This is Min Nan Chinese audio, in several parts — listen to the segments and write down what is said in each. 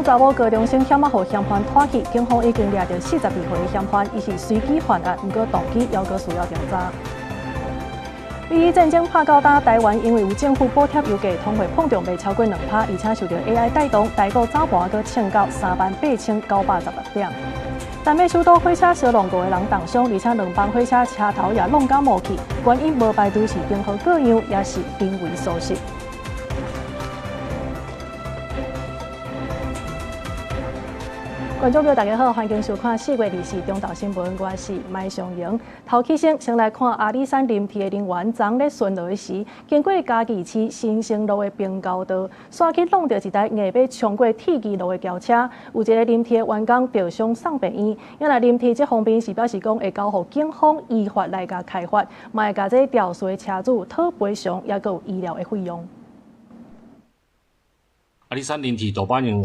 查某高中生險仔予嫌犯拖去，警方已經掠著42歲的嫌犯，伊是隨機犯案，毋過動機猶閣需要調查。美伊戰爭拍到今，台灣因為有政府補貼油價，通貨膨脹袂超過2%，而且受著 AI 帶動，台股早盤閣衝到38,916點。丹麥首都火車燒弄五個人重傷，而且兩班火車車頭也弄甲無去，原因無排除是燈號過樣，抑是人為疏失。觀眾朋友，大家好，歡迎收看4月24中晝新聞，我是麥尚瑩。頭起先，先來看阿里山林鐵的人員，昨咧巡邏時，經過嘉義市新生路的平交道，煞去挵著一台硬欲衝過鐵支路的轎車，有一个林鐵員工著傷送病院。原來林鐵這方面是表示講會交予警方依法來共開罰，嘛會共這肇事的車主討賠償，抑閣有醫療的費用。阿里山林鐵道班人員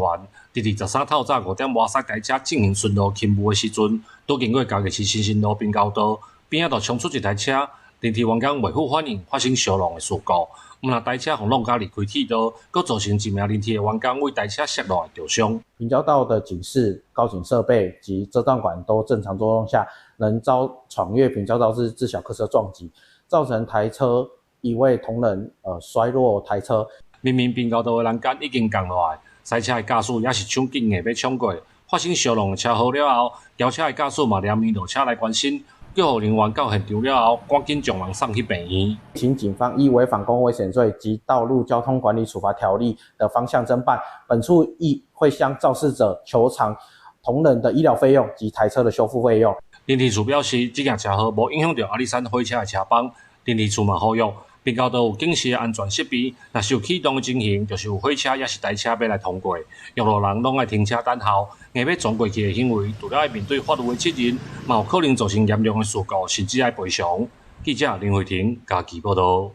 佇23透早5點外駛台車進行巡邏勤務的時陣，拄經過嘉義市新生路平交道，邊仔就衝出一台車，林鐵員工袂赴反應，發生相挵的事故。毋但台車予挵甲離開鐵道，閣造成一名林鐵的員工為台車摔落來著傷。平交道的警示、告警設備及遮斷管都正常作用下，仍遭闖越平交道之自小客車撞擊，造成台車一位同仁摔落台車。明明平交道的欄杆已經降落來，賽車的駕駛也是搶緊硬欲衝過，發生相挵的車禍了後，轎車的駕駛嘛連連落車來關心，救護人員到現場了後，趕緊將人送去病院。請警方依違反公共危險罪及道路交通管理處罰條例的方向偵辦，本處亦會向肇事者求償同仁的醫療費用及台車的修復費用。林鐵處表示，這件車禍無影響著阿里山火車的車班，林鐵處嘛呼籲。平交道有警示的安全設備，若是有啟動的情形，就是有火車抑是台車欲來通過，用路人攏愛停車等候，硬欲撞過去的行為，除了愛面對法律的責任，嘛有可能造成嚴重的事故，甚至愛賠償。記者林慧婷嘉義報導。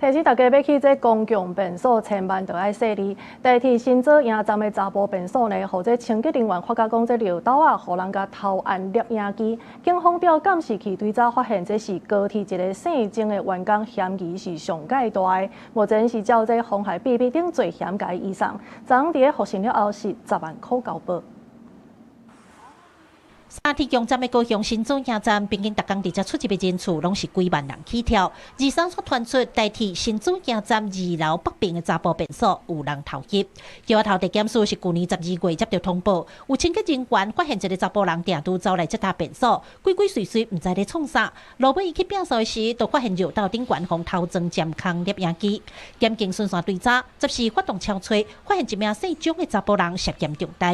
提醒大家欲去這公共便所，千萬著愛細膩。台鐵新左營站的查埔便所呢，予這清潔人員發覺講這尿兜仔，予人共偷按攝影機。警方調監視器追查發現，這是高鐵一个姓鍾的員工，嫌疑是上蓋大的。目前是照這妨害秘密等罪嫌共伊移送。昨昏佇咧獲審了後是10萬箍交保。三鐵共站的高雄新左營站，平均逐工佇遮出入的人次攏是幾萬人起跳。23煞傳出台鐵新左營站二樓北邊的查埔便所有人偷入。橋仔頭地檢署是舊年12月接著通報，有清潔人員發現一个查埔人定拄走來這搭便所，鬼鬼祟祟毋知咧創啥。路尾伊去摒掃時，就發現尿斗頂懸予偷裝監控攝影機。檢警循線追查，十四發動搜查，發現一名姓鍾的查埔人涉嫌重大。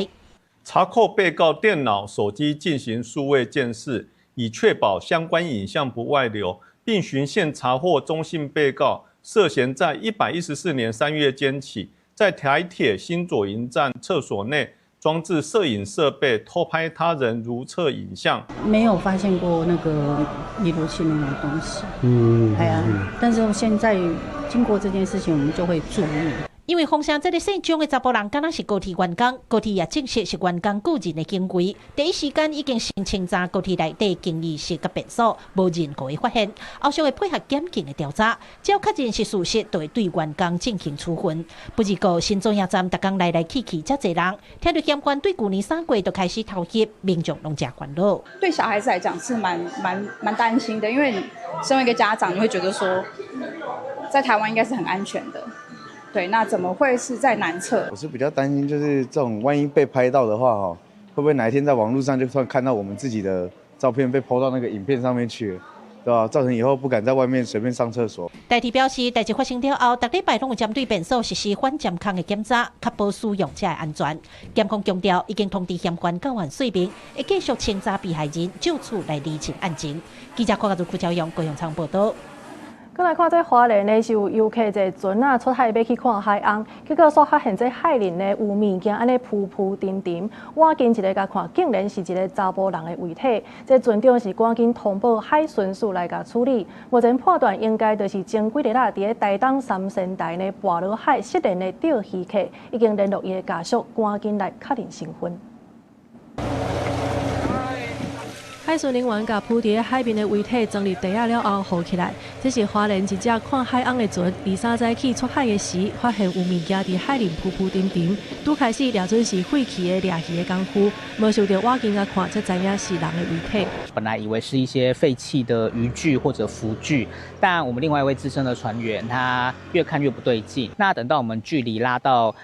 查扣被告電腦、手機進行數位監視，以確保相關影像不外流，並循線查獲鍾姓被告涉嫌在114年3月間起，在台鐵新左營站廁所內裝置攝影設備，偷拍他人如廁影像。沒有發現過那個密錄器那種東西。係啊，但是現在經過這件事情，我們就會注意。因為風聲這个姓鍾的查埔人，敢若是高鐵員工，高鐵也證實是員工個人的行為。第一時間已經先清查高鐵內底更衣室佮便所，無任何的發現。後續會配合檢警的調查，只要確認是事實，就會對員工進行處分。不過新左營站逐工來來去去遮濟人，聽著嫌犯對舊年3月就開始偷翕，民眾攏誠煩惱。對小孩子來講是蠻擔心的，因為身為一個家長，你會覺得說，在台灣應該是很安全的。對，那怎麼會是在男廁？我是比較擔心，就是這種萬一被拍到的話，吼，會不會哪一天在網絡上就突然看到我們自己的照片被 PO 到那個影片上面去，對吧？造成以後不敢在外面隨便上廁所。台鐵表示，代誌發生了後，逐禮拜攏有針對便所實施反監控的檢查，確保使用者的安全。檢方強調，已經通知嫌犯交還稅名，會繼續清查被害人，就此來釐清案情。記者郭家如、柯昭陽、高雄倉報導。閣來看這花蓮呢，是有遊客坐船仔出海欲去看海翁，結果煞發現這海裡呢有物件按呢浮浮沉沉，倚近一下共看，竟然是一个查埔人的遺體。這船長是趕緊通報海巡署來共處理。目前判斷應該就是前幾日啦，佇咧台東三仙台呢跋落海失聯的釣魚客，已經聯絡伊的家屬，趕緊來確認身份。海巡人員共浮佇海面的遺體裝入袋仔了後，浮起來。這是花蓮一隻看海翁的船，23早起出海的時，發現有物件佇海裡浮浮沉沉。拄開始掠準是廢棄的掠魚的工具，無想著挖近仔看，才知影是人的遺體。本來以為是一些廢棄的漁具或者浮具，但我們另外一位資深的船員，他越看越不對勁。那等到我們距離拉到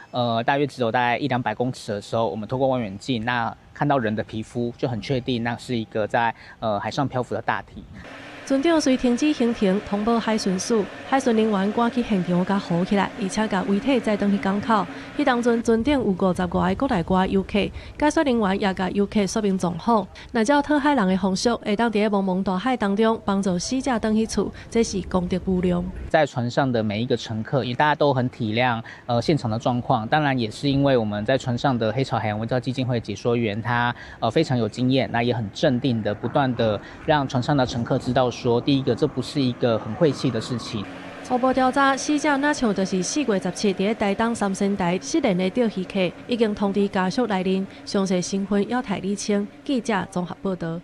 大約只有大概一兩百公尺的時候，我們透過望遠鏡，那看到人的皮膚就很確定，那是一個在海上漂浮的大體。船長隨停止行程，通報海巡署，海巡人員趕去現場共扶起來，而且共遺體載轉去港口。彼當陣船頂有50外个國內外遊客，解說人員也共遊客說明狀況。若照討海人的方式，會當佇咧茫茫大海當中幫助死者轉去厝，這是功德無量。在船上的每一個乘客，因為大家都很體諒現場的狀況，當然也是因為我們在船上的黑潮海洋文教基金會解說員，他非常有經驗，那也很鎮定的不斷的讓船上的乘客知道說，第一個，這不是一個很晦氣的事情。初步調查，死者若像就是4月17佇咧台東三仙台失聯的釣魚客，已經通知家屬來認，詳細身份猶待釐清。記者綜合報導。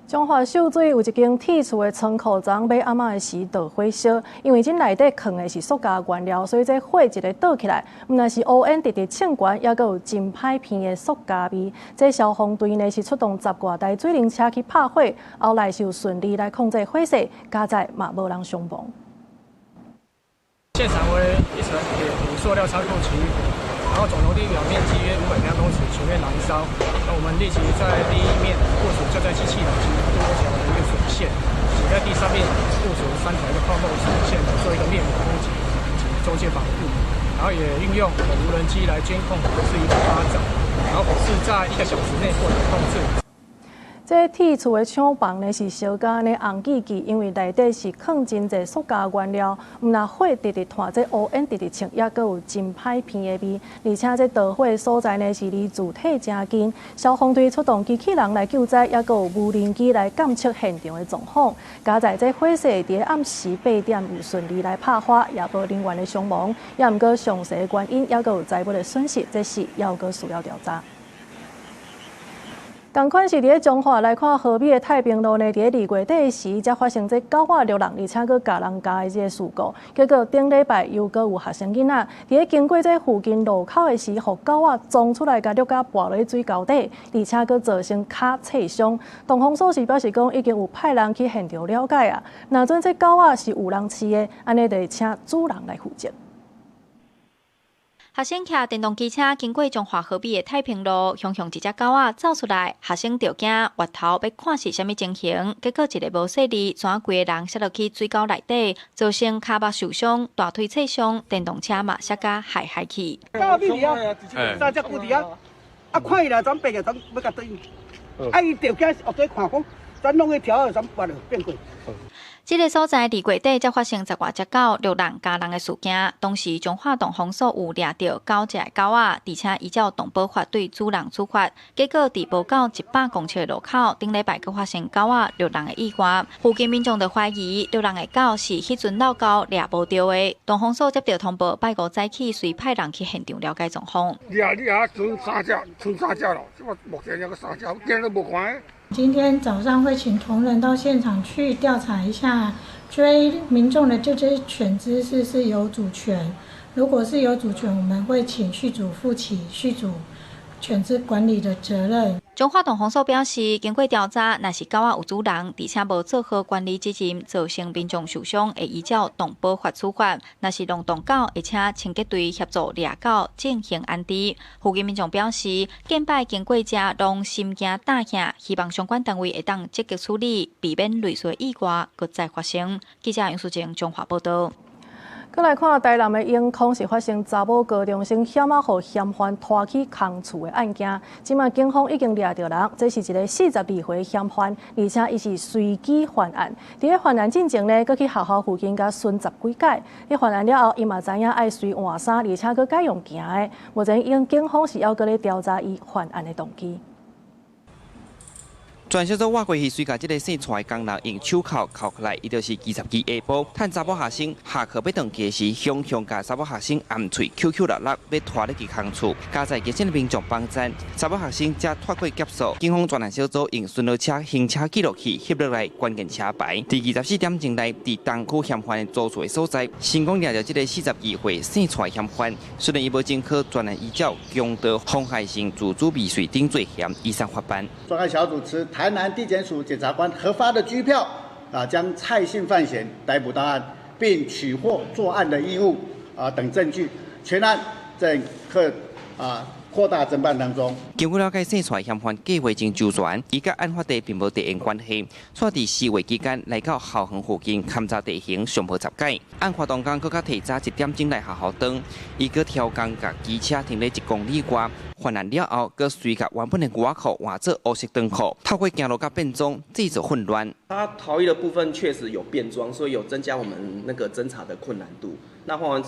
彰化秀水有一間鐵厝的倉庫，昨昏欲暗仔的時著火燒，因為這內底囥的是塑膠原料，所以這火一个著起來，毋但是烏煙直直衝懸，猶閣有真歹鼻的塑膠味。這消防隊呢是出動十外台水冷車去拍火，後來是有順利來控制火勢，佳哉嘛無人傷亡。現場為一層鐵皮塑料倉庫起火，然後總樓地表面積約500平方公尺，全面燃燒。那我們立即在第一面部署救災機器人及多條的一個水線，且在第三面部署3條的泡沫水線來做一個滅火攻擊及周界防護，然後也運用無人機來監控火勢一個發展，然後火勢在1個小時內獲得控制。這鐵厝的廠房呢是燒甲按呢紅記記，因為內底是囥真濟塑膠原料，毋但火直直竄，這烏煙直直衝，猶閣有真歹鼻的味。而且這著火的所在呢是離主體誠近，消防隊出動機器人來救災，猶閣有無人機來監測現場的狀況。佳哉這火勢佇暗時8點有順利來拍火，也無人員的傷亡，也毋過詳細原因，猶閣有財物的損失，這是猶閣需要調查。仝款是佇咧彰化來看，和美的太平路呢，佇咧2月底時，才發生這狗仔掠人，而且閣咬人咬的這个事故。結果頂禮拜又閣有學生囡仔，佇咧經過這附近路口的時，予狗仔衝出來，共掠甲跋落去水溝底，而且閣造成跤挫傷。動防署是表示講，已經有派人去現場了解啊。若準這狗仔是有人飼的，按呢就會請主人來負責。學生騎電動機車經過彰化和美的太平路，雄雄一隻狗仔走出來，學生就驚，回頭欲看是啥物情形，結果一个無細膩，怎規个人摔落去水溝內底，造成跤目受傷、大腿挫傷，電動車嘛摔甲害害去。狗咪啊，三隻龜佇遐，啊看伊來怎變個，怎欲共對？啊伊就驚學做看講，咱攏去調，怎跋落變過。這个所在2月底才發生10外隻狗掠人咬人的事件，當時彰化動防署有掠著9隻狗仔，而且依照動保法對主人處罰。結果佇無夠100公尺的路口，頂禮拜閣發生狗仔掠人的意外，附近民眾就懷疑掠人的狗是彼陣落溝掠無著的。動防署接著通報，拜五早起隨派人去現場了解狀況。掠掠啊，賰三隻，賰三隻咯，這目前抑閣三隻，今都無看。今天早上會請同仁到現場去調查一下，追民眾的這隻犬隻是不是有主權？如果是有主權，我們會請飼主負起飼主犬隻管理的責任。彰化動防署表示，經過調查，若是狗仔有主人，而且無做好管理責任，造成民眾受傷，會依照動保法處罰；若是浪蕩狗，會請清潔隊協助掠狗進行安置。附近民眾表示，近擺經過遮攏心驚膽怯，希望相關單位會當積極處理，避免類似意外閣再發生。記者楊淑靜彰化報導。閣來看台南的永康是發生查某高中生險仔予嫌犯拖去空厝的案件，這馬警方已經掠著人，這是一个42歲嫌犯，而且伊是隨機犯案。佇咧犯案進前呢，閣去學校附近共巡十幾擺。佇犯案了後，伊嘛知影愛隨換衫，而且閣改用行的。目前，警方是猶閣咧調查伊犯案的動機。專案小組倚過去，隨共這个姓蔡的工人用手銬銬起來，伊就是22下晡，趁查某學生下課欲轉去時，雄雄共查某學生掩喙抾抾搦搦，欲拖入去空厝。佳哉熱心的民眾幫贊，查某學生才脫過劫數。警方專案小組用巡邏車行車記錄器翕落來關鍵車牌，佇24點鐘內，佇東區嫌犯租厝的所在，成功掠著這个42歲姓蔡嫌犯。雖然伊無前科，專案依照強盜、妨害性自主未遂等罪嫌，移送法辦。專案小組持台南地檢署檢察官核發的拘票，將蔡姓范閒逮捕到案，並取獲作案的衣物等證據，全案正可擴大偵辦當中。根據了解，姓蔡嫌犯計劃真周全，伊佮案發地並無地緣關係。煞佇示威期間來到校園附近勘察地形，上無十擺。案發當天，閣較提早1點鐘來學校轉，伊閣挑工共機車停佇1公里外。犯案了後，閣隨共原本的牛仔褲換做烏色長褲，透過行路佮變裝，製造混亂。他逃逸的部分確實有變裝，所以有增加我們那個偵查的困難度。那換完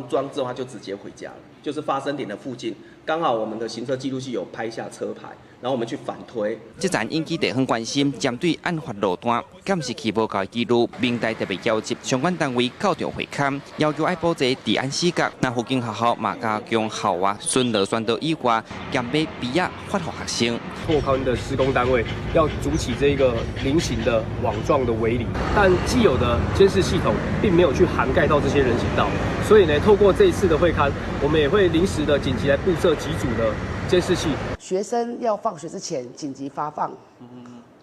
裝之後，他就直接回家了，就是發生點的附近，剛好我們的行車記錄器有拍下車牌，然後我們去反推。這陣引起地方關心，針對案發路段監視器無夠記錄，明代特別邀集相關單位到場會勘，要求愛補齊治安死角。那附近學校嘛加強校外巡邏宣導以外，兼買埤仔發予學生。拓寬的施工單位要築起這個菱形的網狀的圍籬，但既有的監視系統並沒有去涵蓋到這些人行道，所以呢，透過這一次的會勘，我們也會臨時的緊急來佈設幾組的監視器。學生要放學之前緊急發放，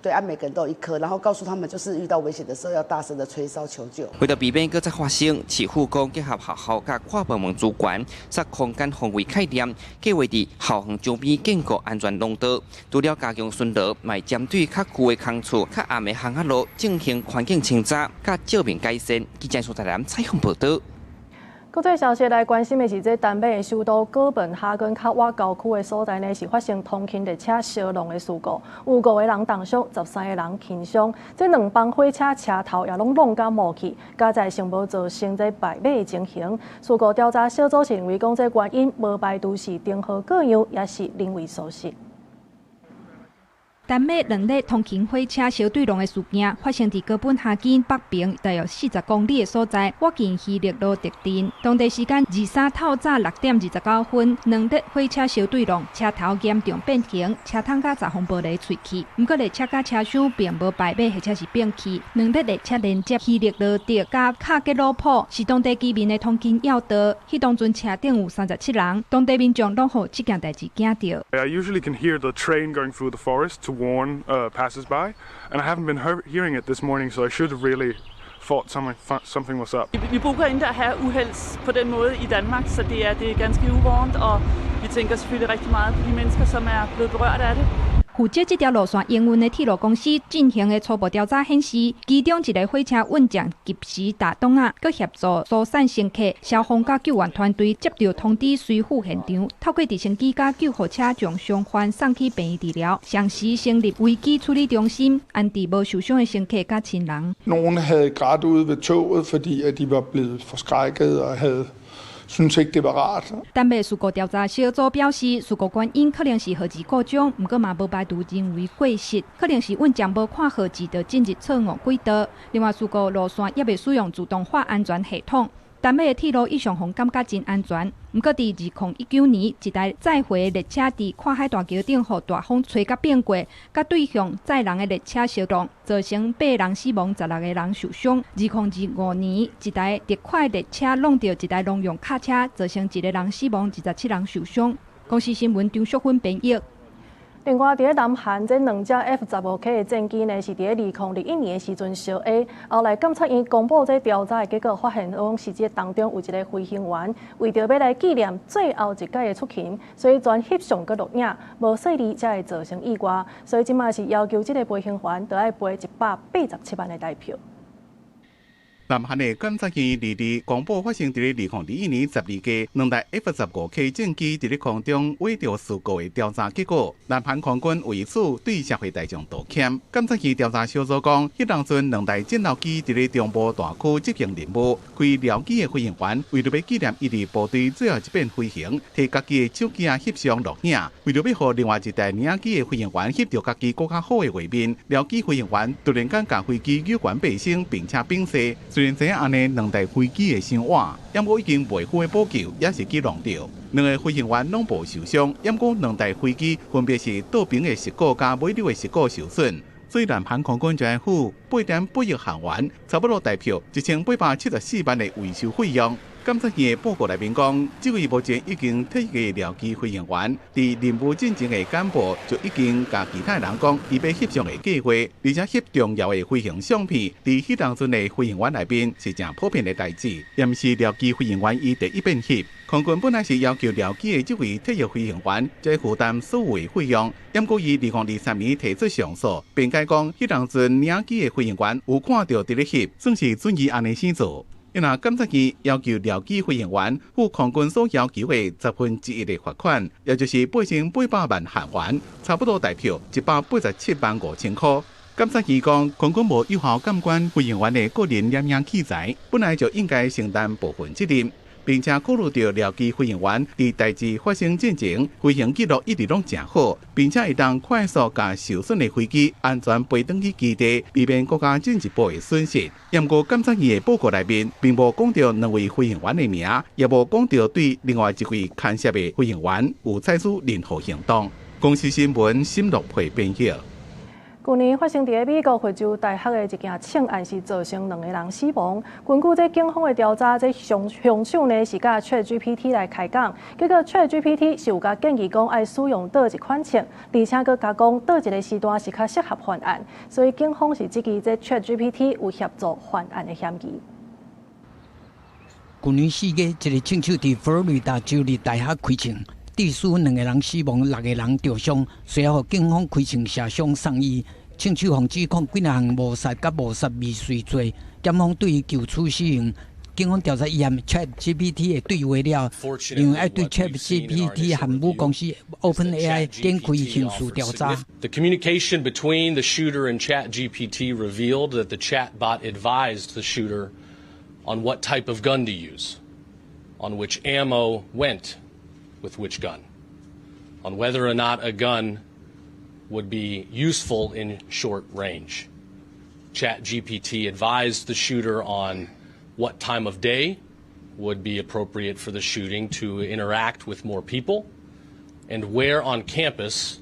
對，啊，每個人都有一顆，然後告訴他們，就是遇到危險的時候要大聲的吹哨求救。為著避免閣再發生，市府講結合學校佮跨部門資源，設空間防衛概念，計劃佇校園周邊建構安全廊道。除了加強巡邏，嘛會針對較舊的空厝、較暗的巷仔路進行環境清查、佮照明改善。記者蘇台南採訪報導。國際消息來關心的是，這丹麥的首都哥本哈根較倚郊區的所在呢，是發生通勤列車相挵的事故，有五個人重傷，13個人輕傷。這兩班火車車頭也攏挵甲無去，佳哉尚無造成這敗馬的情形。事故調查小組是認為講，這原因無排除是燈號過樣，抑是人為疏失。丹麥兩列通勤火車相對挵的事件發生佇哥本哈根北邊大約40公里的所在，倚近希勒羅特鎮。當地時間23透早6點29分，兩列火車相對挵，車頭嚴重變形，車窗佮閘風玻璃碎去。毋過列車佮車廂並無敗馬或者是變去。兩列列車連接希勒羅特佮卡格魯普，是當地居民的通勤要道。彼當陣車頂有37人，當地民眾攏予這件代誌驚著。 I usually can hear the train going through the forest to warn passers-by, and I haven't been hearing it this morning, so I should have really thought something was up. Vi bruger ikke at have uheld på den måde i Danmark, så det er ganske uvant, og vi tænker selvfølgelig rigtig meget på de mennesker, som er blevet berørt af det. 負責這條路線營運的鐵路公司進行的初步調查顯示，其中一个火車運將及時打擋仔，閣協助疏散乘客，消防佮救援團隊接到通知隨赴現場，透過直升機佮救護車將傷患送去病院治療，同時成立危機處理中心，安置無受傷的乘客佮親人。 Nogle havde grædt ude ved toget, fordi at de var blevet forskrækket og havde syntes ikke det var rart。丹麥事故調查小組表示，事故原因可能是號誌故障，毋過嘛無排除人為過失，可能是運將無看號誌就進入錯誤軌道。另外，事故路線猶未使用自動化安全系統。丹麥的鐵路一向予人感覺真安全，毋過佇2019年，一台載貨列車佇跨海大橋頂予大風吹甲變過，佮對向載人的列車相撞，造成八人死亡、16個人受傷。2025年，一台特快列車挵著一台農用卡車，造成一個人死亡、27人受傷。公視新聞張淑芬編譯。另外，佇咧南韓，這兩架 F-15K 的戰機呢，是佇咧2021年的時陣相下。後來檢察院公布這調查的結果，發現講是這當中有一個飛行員，為著欲來紀念最後一擺的出勤，所以專翕相閣錄影，無細膩才會造成意外。所以這馬是要求這个飛行員著愛賠187萬的代票。南韓的檢察院22日公布發生佇咧2021年12月，兩台 F-15K 戰機佇咧空中尾著事故的調查結果。南韓空軍為此對社會大眾道歉。檢察院調查小組講，彼當陣兩台戰鬥機佇咧中部大區執行任務，開僚機的飛行員為著欲紀念伊佇部隊最後一遍飛行，提家己的手機仔翕相錄影。為著欲予另外一台領機的飛行員翕著家己閣較好的畫面，僚機飛行員突然間共飛機扭懸爬升，並且變勢。雖然知影按呢兩台飛機會傷倚，毋過已經袂赴的補救，也是去弄著。兩个飛行員攏無受傷，毋過兩台飛機分別是倒爿的翼骨佮尾溜的翼骨受損。所以南韓空軍就愛付8.8億韓元，差不多台票1874萬的維修費用。檢察院的報告內面講，這位目前已經退役的僚機飛行員，佇任務進前的簡報就已經共其他人講，伊欲翕相的計劃，而且翕重要的飛行相片，佇彼當陣的飛行員內面是誠普遍的代誌，也毋是僚機飛行員伊第一遍翕。空軍本來是要求僚機的這位退役飛行員才負擔所有的費用，毋過伊2023年提出上訴，辯解講，彼當陣領機的飛行員有看著佇咧翕，算是准伊按呢生做。因若檢察院要求僚機飛行員付空軍所要求的1/10的罰款，也就是8800萬韓元，差不多台票187萬5千箍。檢察院講，空軍無有效監管飛行員的個人攝影器材，本來就應該承擔部分責任，並且考慮著僚機飛行員佇代誌發生進前，飛行記錄一直攏誠好，並且會當快速共受損的飛機安全飛轉去基地，避免閣較進一步的損失。毋過檢察院的報告內面，並無講著兩位飛行員的名，也無講著對另外一位牽涉的飛行員有採取任何行動。公視新聞沈樂培編譯。舊年發生佇咧美國佛州大學的一件槍案，是造成兩个人死亡。根據這警方的調查，這兇手呢是佮 ChatGPT 來開講，結果 ChatGPT 是有共建議講愛使用佗一款槍，而且閣加講佗一个時段是較適合犯案，所以警方是質疑這 ChatGPT 有協助犯案的嫌疑。舊年4月，一个槍手佇佛羅里達州立大學開槍，致使兩个人死亡，六个人著傷，隨後警方開槍射傷送醫。槍手予指控幾若項謀殺佮謀殺未遂罪，檢方對伊求處死刑。警方調查伊和 ChatGPT 的對話了，認為愛對 ChatGPT 和母公司 OpenAI 展開刑事調查。 The communication between the shooter and ChatGPT revealed that the chatbot advised the shooter on what type of gun to use, on which ammo went with which gun, on whether or not a gun would be useful in short range. ChatGPT advised the shooter on what time of day would be appropriate for the shooting to interact with more people and where on campus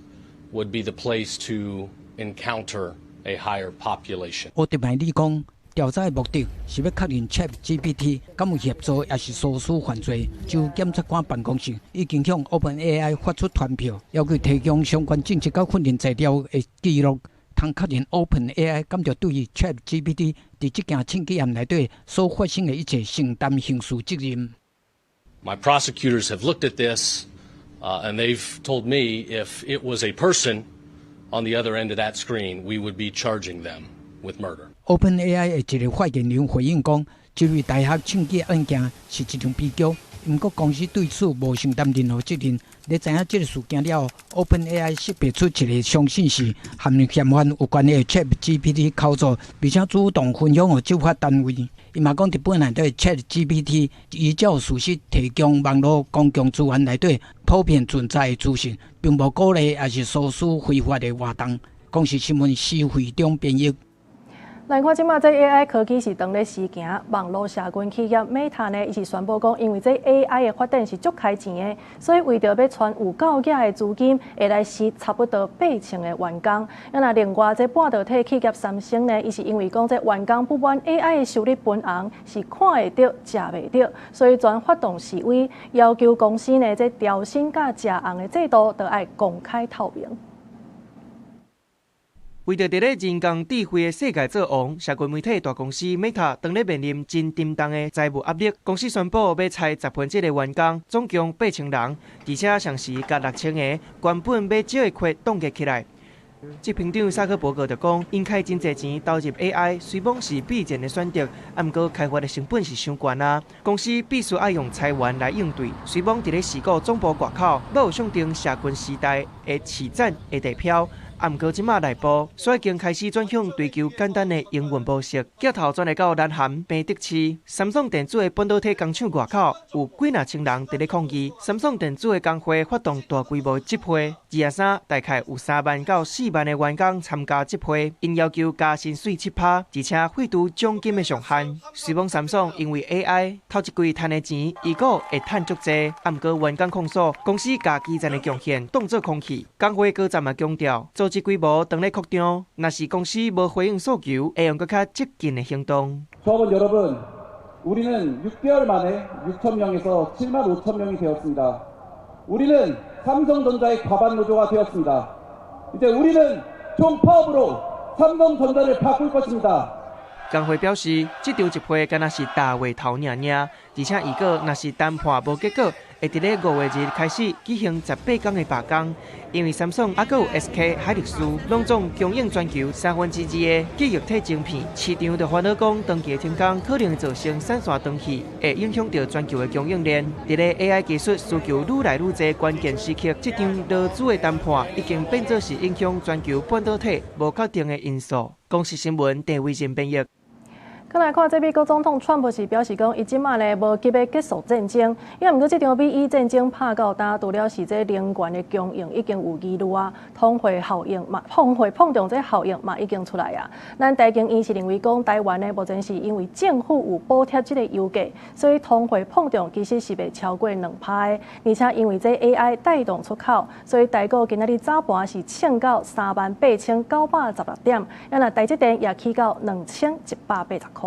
would be the place to encounter a higher population. 奧特麥里講，調查的目的是欲確認 ChatGPT 敢有協助，抑是唆使犯罪。州檢察官辦公室已經向 OpenAI 發出傳票，要求提供相關證據佮訓練資料的記錄，通確認 OpenAI 敢著對於 ChatGPT 佇這件槍擊案內底所發生的一切承擔刑事責任。 My prosecutors have looked at this, and they've told me if it was a person on the other end of that screen, we would be charging them with murder. OpenAI 的一个發言人回應講，這類大學槍擊案件是一場悲劇，毋過公司對此無承擔任何責任。咧知影這个事件了後，OpenAI 識別出一个相信是和嫌犯有關的 ChatGPT 口座，並且主動分享予執法單位。伊嘛講，佇本內底 ChatGPT 依照事實提供網路公共資源內底普遍存在的資訊，並無鼓勵抑是唆使非法的活動。公視新聞施惠中編譯。來看這馬這 AI 科技是當咧時行，網路社群企業 Meta 呢，伊是宣布講，因為這 AI 的發展是足開錢的，所以為著欲傳有夠額的資金，會來辭差不多8000个員工。啊，若另外這半導體企業三星呢，伊是因為講這員工不滿 AI 的收入分紅是看會著、食袂著，所以專發動示威，要求公司呢這調薪佮食紅的制度都愛公開透明。為著佇咧人工智慧的世界做王，社群媒體大公司 Meta 當咧面臨真沉重的財務壓力。公司宣布欲裁1/10的員工，總共8000人，而且同時共6000个原本欲招的缺凍結起來。執行長薩克伯格就講，𪜶開真濟錢投入 AI，雖罔是必然的選擇，啊，毋過開發的成本是傷懸啊。公司必須愛用裁員來應對。雖罔佇咧矽谷總部外口，閣有象徵社群時代的市展的地標。啊，毋過這馬內部，所以已經開始轉向追求簡單的營運模式。鏡頭轉來到南韓平德市，三星電子的半導體工廠外口有幾若千人佇咧抗議。三星電子的工會發動大規模集會，23大概有3萬到4萬的員工參加集會，𪜶要求加薪水7%，而且廢除獎金的上限。雖罔三星因為 AI 頭一季賺的錢，預估會賺足濟，啊，毋過員工控訴公司共基層的貢獻當做空氣。工會高層嘛強調，組織規模當咧擴張，若是公司無回應訴求，會用閣較激進的行動。 조합원 여러분, 우리는 6개월 만에 6천 명에서 7만 5천 명이 되었습니다. 우리는 삼성전자의 과반 노조가 되었습니다. 이제 우리는 총파업으로 삼성전자를 바꿀 것입니다. 工會表示，這場集會敢若是大話頭爾爾，而且預告若是談判無結果，會佇咧5月2日開始舉行18天的罷工。因為三星、猶閣有 SK 海力士，攏總供應全球2/3的記憶體晶片，市場就煩惱講，長期停工可能會造成產線斷去，會影響著全球的供應鏈。佇咧 AI 技術需求愈來愈濟關鍵時刻，這場勞資的談判已經變做是影響全球半導體無確定的因素。公視新聞鄭偉仁編譯。閣來看，這美國總統川普是表示講，伊這馬呢無急欲結束戰爭，也毋過這場美伊戰爭拍到今，除了是這能源的供應已經有疑慮啊，通貨效應嘛，通貨膨脹這效應嘛已經出來啊。咱台經院是認為講，台灣呢目前是因為政府有補貼這個油價，所以通貨膨脹其實是袂超過2%的，而且因為這 AI 帶動出口，所以台股今仔日早盤是衝到38,916點，啊若台積電也起到2180塊。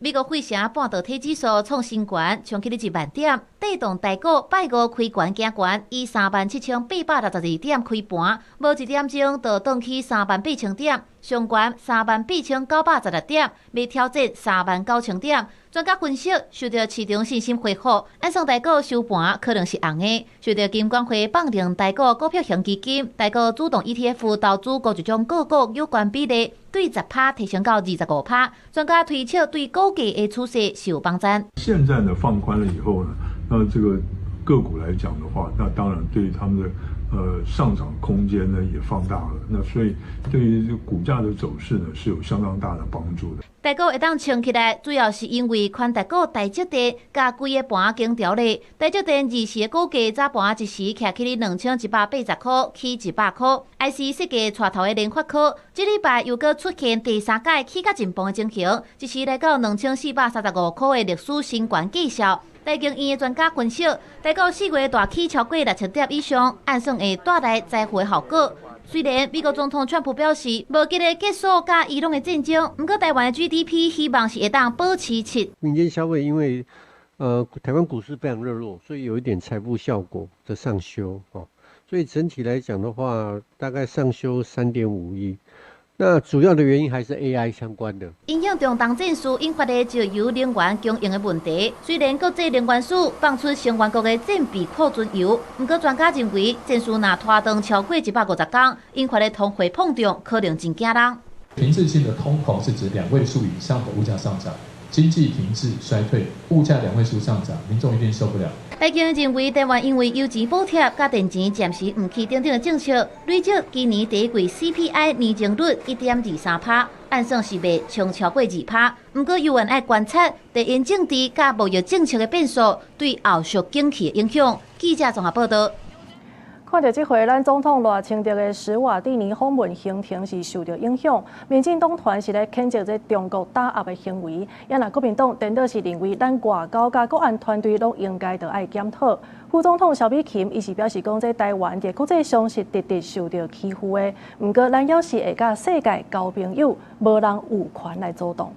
美國費城半導體指數創新高，衝起咧1萬點，帶動台股拜五開懸行懸，以37,862點開盤，無一點鐘就轉去38,000點，上懸38,916點，欲挑戰39,000點。專家分析，受著市場信心恢復，按算台股收盤可能是紅的。受著金管會放任台股股票型基金、台股主動 ETF 投資五十種個股有關比例，對10%提升到25%。專家推測對股價的趨勢是有幫助。現在呢放寬了以後呢，那這個個股來講的話，那當然對他們的上漲空間呢也放大了，那所以對於這個股價的走勢呢是有相當大的幫助的。台股會當衝起來，主要是因為寬大股台積電佮規個盤經調咧。台積電二時的股價早盤一時徛起咧2180塊，起100塊。IC 設計帶頭的聯發科，這禮拜又閣出現第三改起較進步的情形，一時來到2435塊的歷史新高績效。台經院的專家分析，台股4月大起超過6000點以上，按算會帶來財富的效果。雖然美國總統川普表示無急欲結束佮伊朗的戰爭，毋過台灣的 GDP 希望是會當保持7。民間消費因為台灣股市非常熱絡，所以有一點財富效果的上修哦，所以整體來講的話，大概上修3.51。那主要的原因還是 AI 相關的。影響中東戰事引發的石油能源供應的問題，雖然國際能源署放出成員國的戰備庫存油，毋過專家認為戰事若拖長超過150天，引發的通貨膨脹可能真驚人。停滯性的通膨是指兩位數以上的物價上漲，經濟停滯衰退，物價兩位數上漲，民眾一定受不了。台經認為，台灣因為油錢補貼、佮電錢暫時毋起等等的政策，累積今年第一季 CPI 年增率1.23%，按算是袂衝超過2%。毋過，猶原愛觀察地緣政治佮貿易政策的變數對後續景氣的影響。記者綜合報道。看著這回，咱總統賴清德的史瓦蒂尼訪問行程是受著影響。民進黨團是咧譴責這中國打壓的行為，也若國民黨顛倒是認為咱外交佮國安團隊攏應該著愛檢討。副總統蕭美琴伊是表示講，這台灣佇國際上是直直受著欺負的，毋過咱猶是會佮世界交朋友，無人有權來阻擋。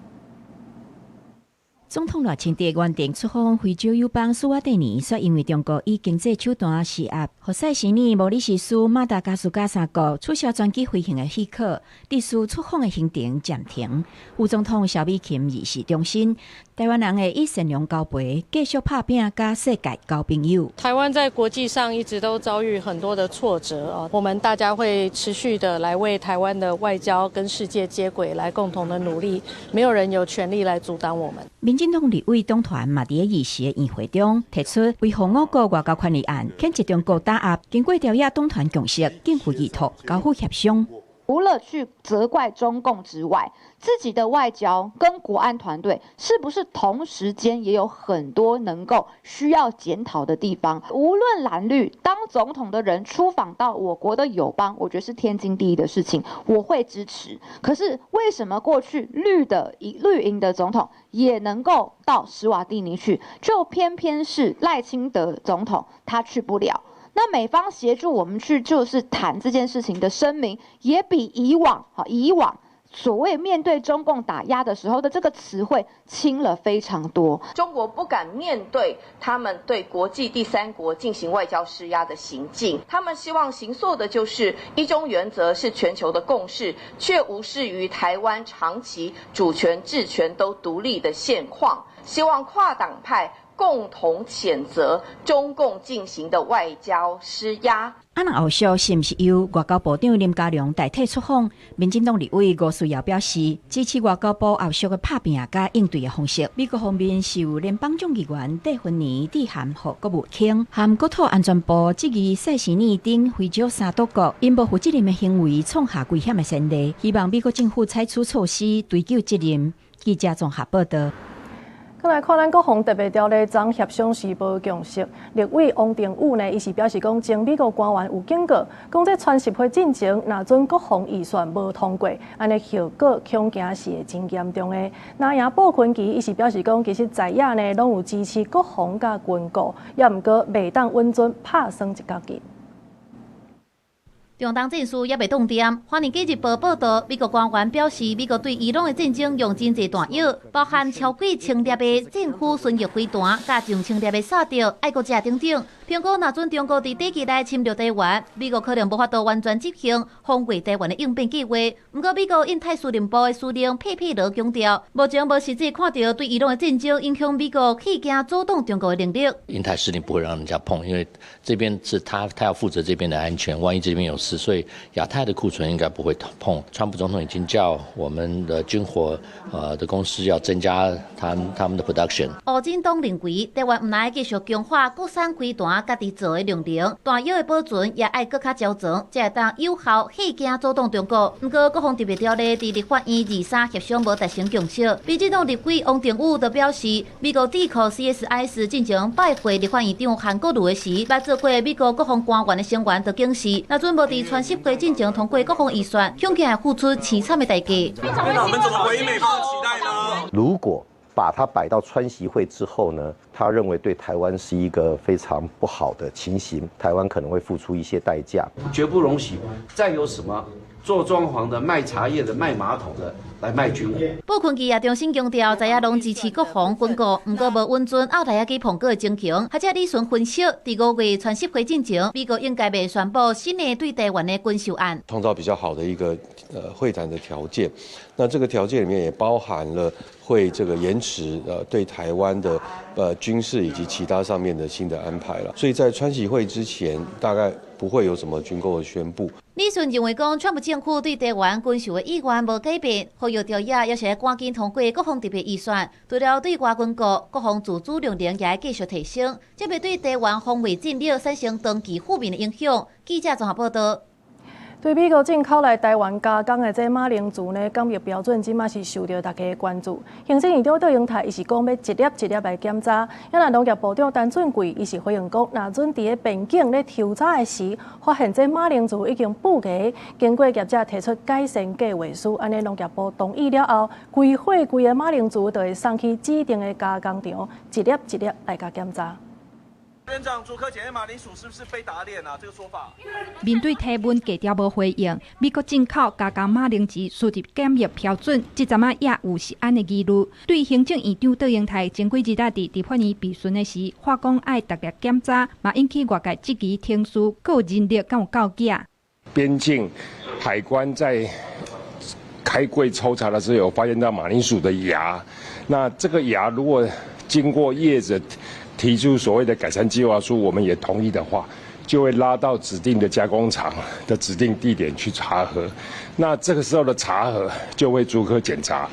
總統賴清德原定出訪非洲友邦史瓦帝尼，卻因為中國以經濟手段施壓，予塞舌爾、毛里西斯、馬達加斯加三國取消專機飛行的許可，致使出訪的行程暫停。副總統蕭美琴二四重申，台灣人會以善良交陪，繼續拍拚，佮世界交朋友。台灣在國際上一直都遭遇很多的挫折啊，我們大家會持續的來為台灣的外交跟世界接軌，來共同的努力，沒有人有權利來阻擋我們。民進黨立委黨團嘛，佇咧二四的院會中提出維護我國外交權利案，譴責中國打壓，經過朝野黨團共識，逕付議託，交付協商。除了去責怪中共之外，自己的外交跟國安團隊是不是同時間也有很多能夠需要檢討的地方？無論藍綠，當總統的人出訪到我國的友邦，我覺得是天經地義的事情，我會支持。可是為什麼過去綠的綠營的總統也能夠到史瓦帝尼去，就偏偏是賴清德總統他去不了？那美方協助我們去就是談這件事情的聲明，也比以往以往所謂面對中共打壓的時候的這個詞彙輕了非常多。中國不敢面對他們對國際第三國進行外交施壓的行徑，他們希望形塑的就是一中原則是全球的共識，卻無視於台灣長期主權、治權都獨立的現況，希望跨黨派共同譴責中共進行的外交施壓。啊，若後續是毋是由外交部長林佳龍代替出訪？民進黨立委吳思瑤表示支持外交部後續的拍拚佮應對的方式。美國方面是由聯邦眾議員戴芬妮致函予國務卿，和國土安全部質疑塞舌爾等非洲三島國𪜶無負責任的行為，創下危險的先例，希望美國政府採取措施追究責任。記者綜合報道。閣來看咱國防特別條例昨協商時無共識，立委王定宇呢，伊是表示講，前美國官員有警告，講這川習會進前，若准國防預算無通過，按呢後果恐驚是會真嚴重的。那也布坤奇伊是表示講，其實在野呢攏有支持國防佮軍購，也毋過袂當允准拍算一角勁。中東戰事猶未凍定，華爾街日報報導，美國官員表示，美國對伊朗的戰爭用真濟彈藥，包含超過千粒的戰斧巡弋飛彈、佮上千粒的薩德、愛國者等等。評估若准中國佇短期內侵略台灣，美國可能無法度完全執行防衛台灣的應變計劃。毋過，美國印太司令部的司令佩佩羅強調，目前無實際看著對伊朗的戰爭影響美國去驚阻擋中國的能力。印太司令不會讓人家碰，因為這邊是他，他要負責這邊的安全，萬一這邊有事，所以亞太的庫存應該不會碰。川普總統已經叫我們的軍火的公司要增加他們的 production。烏振東認為，台灣毋但愛繼續強化國產飛彈家己做的量能，彈藥的保存也愛閣較周全，才會當有效嚇驚阻擋中國。毋過，國防特別條例佇立法院二三協商無達成共識。民進黨立委王定宇就表示，美國智庫 CSIS 進前拜會立法院長韓國瑜的時，捌做過美國國防官員的成員就警示，若准無佇川習會進前通過國防預算，恐驚會付出淒慘的代價。那我們怎麼回應美方的期待呢？如果把它擺到川習會之後呢，他認為對台灣是一個非常不好的情形，台灣可能會付出一些代價。絕不容許再有什麼做裝潢的、賣茶葉的、賣馬桶的來賣軍火。布坤奇也重新強調，在野攏支持國防軍購，毋過無允准澳大利亞碰過的情形。學者李順分析，佇5月川習會進前，美國應該袂宣布新的對台灣的軍售案，創造比較好的一個會談的條件。那這個條件裡面也包含了會這個延遲對台灣的軍事以及其他上面的新的安排了。所以在川習會之前，大概不會有什麼軍購的宣布。李順認為講，川普政府對台灣軍售的意願無改變，呼籲朝野也是愛趕緊通過國防特別預算，除了對外軍購，國防自主量能也會繼續提升，這會對台灣防衛戰力產生長期負面的影響。記者綜合報導。對美國進口來台灣加工的這馬鈴薯呢，檢疫標準這馬是受著大家的關注。行政院長卓榮泰伊是講欲一粒一粒來檢查。啊若農業部長陳俊貴伊是回應講，若准佇咧邊境咧抽查的時，發現這馬鈴薯已經腐芽，經過業者提出改善計劃書，按呢農業部同意了後，規貨櫃的馬鈴薯就會送去指定的加工場，一粒一粒來共檢查。院長，逐科檢驗馬鈴薯是不是被打臉啊？這個說法。面對提問，低調無回應。美國進口加工馬鈴薯輸入檢疫標準，這陣仔也有食安的疑慮。對行政院長卓榮泰前幾日仔佇立法院備詢的時，話講愛逐日檢查，嘛引起外界質疑，程序閣有人力敢有夠額。邊境海關在開櫃抽查的時候，有發現到馬鈴薯的芽。那這個芽如果經過業者提出所謂的改善計劃書，我們也同意的話，就會拉到指定的加工廠的指定地點去查核。那這個時候的查核就會逐科檢查。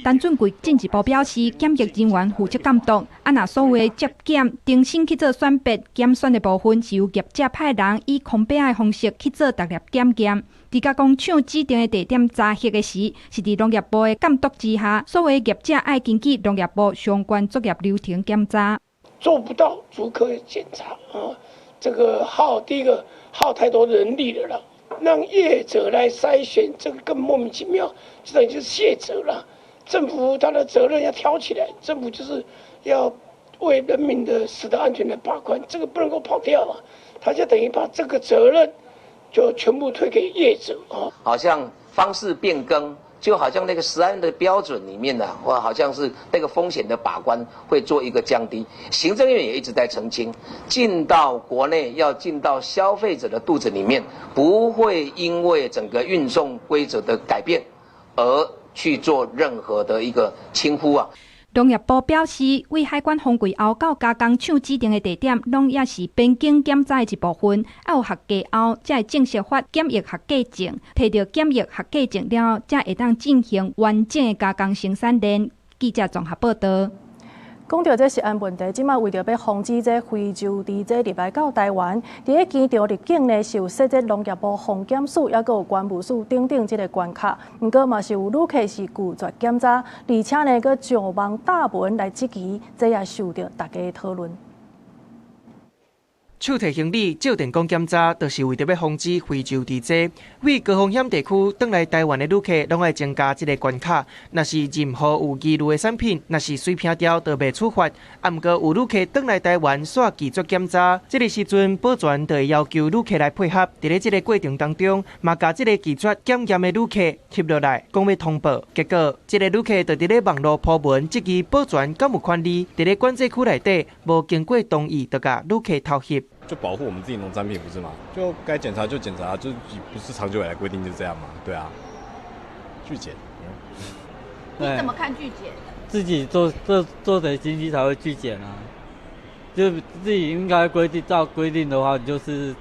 陳俊貴進一步表示，檢疫人員負責監督，啊，若所謂接檢、重新去做選別、檢選的部分，是由業者派人以空白的方式去做獨立檢驗。佇加工廠指定的地點查核的時，是佇農業部的監督之下，所謂業者愛根據農業部相關作業流程檢查。做不到逐科檢查啊，這個耗第一個耗太多人力了啦，讓業者來篩選，這個更莫名其妙，這等於就是卸責了。政府他的責任要挑起來，政府就是要為人民的食的安全來把關，這個不能夠跑掉啊！他就等於把這個責任就全部推給業者啊。好像方式變更，就好像那個食安的標準裡面呢，或好像是那個風險的把關會做一個降低。行政院也一直在澄清，進到國內要進到消費者的肚子裡面，不會因為整個運送規則的改變而去做任何的一個輕忽啊。農業部表示，為海關封櫃後到加工廠指定的地點，攏也是邊境檢查的一部分。愛有合格後，才會正式發檢疫合格證。提著檢疫合格證了後，才會當進行完整的加工生產鏈。記者綜合報道。講著這食安問題，這馬為著欲防止這非洲豬這入來到台灣，佇咧機場入境呢，是有設這農業部防檢署，抑閣有關務署等等這個關卡。毋過嘛是有旅客是拒絕檢查，而且呢，閣上網貼文來質疑，這也受著大家的討論。手提行李照電光檢查，就是為著欲防止非洲豬這為高風險地區轉來台灣的旅客，攏愛增加這個關卡。若是任何有疑慮的產品，若是隨便掉，就袂處罰。啊，毋過有旅客轉來台灣，煞拒絕檢查，這個時陣保全就會要求旅客來配合。佇咧這個過程當中，嘛共這個拒絕檢驗的旅客翕落來，講欲通報。結果，這個旅客就佇咧網路 po 文質疑保全敢有權利，佇咧管制區內底無經過同意，就共旅客偷翕。就保護我們自己農產品，不是嗎？就該檢查就檢查，就不是長久以來規定就這樣嘛？對啊，拒檢。你怎麼看拒檢？自己做做做點經濟才會拒檢啊！就自己應該規定，照規定的話，就是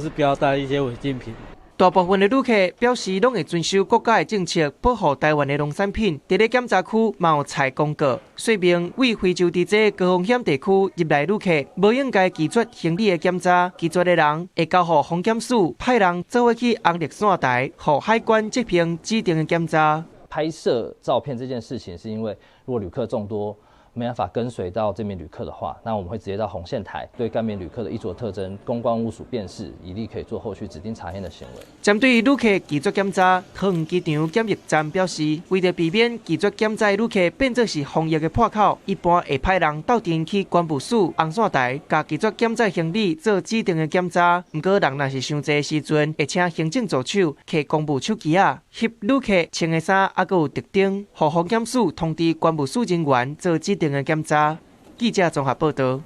不要帶一些違禁品。大部分的旅客表示，攏會遵守國家的政策，保護台灣的農產品。佇咧檢查區嘛有採公告，說明為非洲豬這高風險地區入來旅客，無應該拒絕行李的檢查。拒絕的人會交予防檢署派人做伙去紅綠線台，予海關執行指定的檢查。拍攝照片這件事情，是因為如果旅客眾多，沒辦法跟隨到這名旅客的話，那我們會直接到紅線台對該名旅客的衣著特徵、供關務署辨識，以利可以做後續指定查驗的行為。針對旅客拒絕檢查，桃園機場檢疫站表示，為著避免拒絕檢查的旅客變作是防疫的破口，一般會派人鬥陣去關務署紅線台，共拒絕檢查行李做指定的檢查。毋過人若是傷濟的時陣，會請行政助手提公務手機仔翕旅客穿的衫，猶閣有特徵，予防檢署通知關務署人員做指定的檢查。記者綜合報道。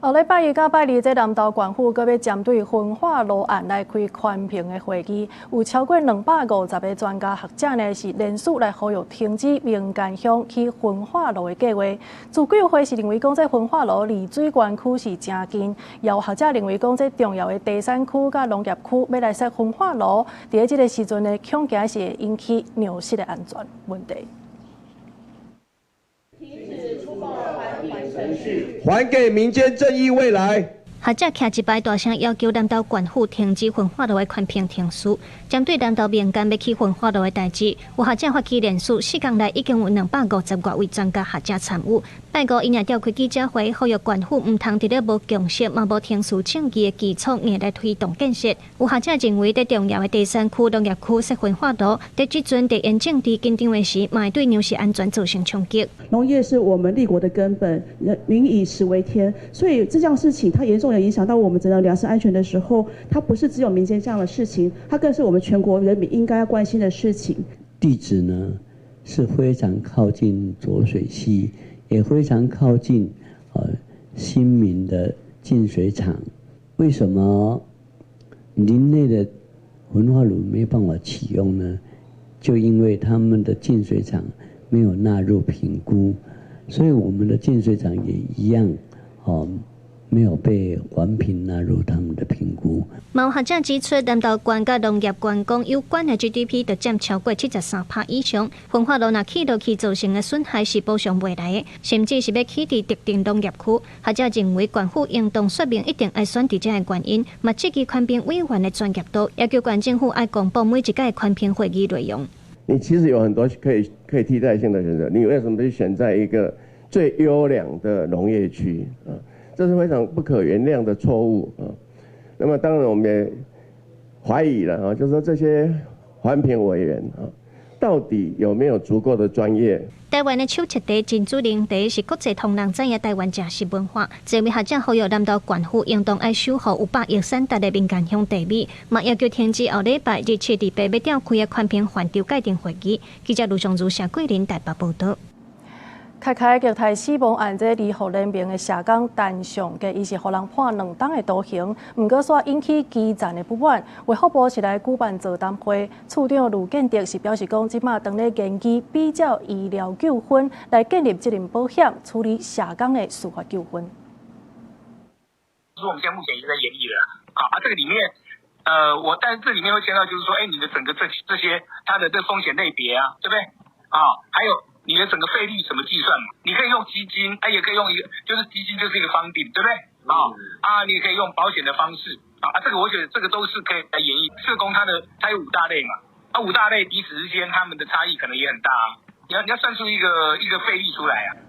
後禮拜一佮拜二，這南投縣府閣欲針對焚化爐案來開環評的會議，有超過250個專家學者呢，是聯署來呼籲停止民間鄉起焚化爐的計劃。自救會是認為講，這焚化爐離水源區是誠近，也有學者認為講，這重要的低山區佮農業區欲來設焚化爐，佇咧這個時陣呢，恐驚是會引起糧食的安全問題。還給民間正義未來。學者徛一排大聲要求南投縣府停止焚化爐的環評程序。針對南投民間欲起焚化爐的代誌，有學者發起連署，4工內已經有250外位專家學者參與。拜五，𪜶也召開記者會，呼籲縣府毋通佇咧無共識、嘛無程序正義的基礎，硬來推動建設。有學者認為，佇重要的第三區農業區設焚化爐，佇這陣地緣政治緊張的時，嘛會對糧食安全造成衝擊。農業是我們立國的根本，民以食為天，所以這件事情它嚴重的影響到我們整個糧食安全的時候，它不是只有民間這樣的事情，它更是我們全國人民應該要關心的事情。地址呢是非常靠近濁水溪，也非常靠近新民的淨水廠。為什麼林內的焚化爐沒辦法啟用呢？就因為他們的淨水廠沒有納入評估，所以我們的淨水廠也一樣，哦，沒有被環評納入他們的評估。有學者指出，南投縣佮農業觀光有關的 GDP 就佔超過73%以上。焚化爐若起落去造成的損害是補償袂來的，甚至是欲起佇特定農業區。學者認為，縣府應當說明一定愛選佇遮的原因，嘛質疑環評委員的專業度，要求縣政府愛公布每一屆環評會議內容。你其實有很多可以替代性的選擇，你為什麼去選在一個最優良的農業區啊？這是非常不可原諒的錯誤啊！那麼當然我們也懷疑了啊，就是說這些環評委員啊，到底有沒有足夠的專業？台灣的手切茶、珍珠奶茶是國際通人知影台灣食食文化。這位學者呼籲南投縣府應當愛守護有百億產值的民間鄉地美，嘛要求停止後禮拜二七二八欲召開的環評範疇界定會議。記者盧松如、謝桂林台北報導。開開虐待死亡案，這醫護聯盟的社工陳尚杰，伊是予人判2冬的徒刑，毋過煞引起基層的不滿。衛福部是來舉辦座談會，處長盧建德是表示講，這馬當咧研究比照醫療糾紛來建立責任保險，處理社工的司法糾紛。說我們現在目前已經在研議了，好啊，這個裡面，我但是這裡面會牽到，就是說，你的整個這些它的這風險類別啊，對不對？啊，還有。你的整個費率怎麼計算嘛？你可以用基金，啊，也可以用一個，就是基金就是一個 funding，對不對？啊，你也可以用保險的方式，啊，這個我覺得這個都是可以來研議。社工他有五大類嘛，啊，五大類彼此之間他們的差異可能也很大啊。你要算出一個費率出來啊。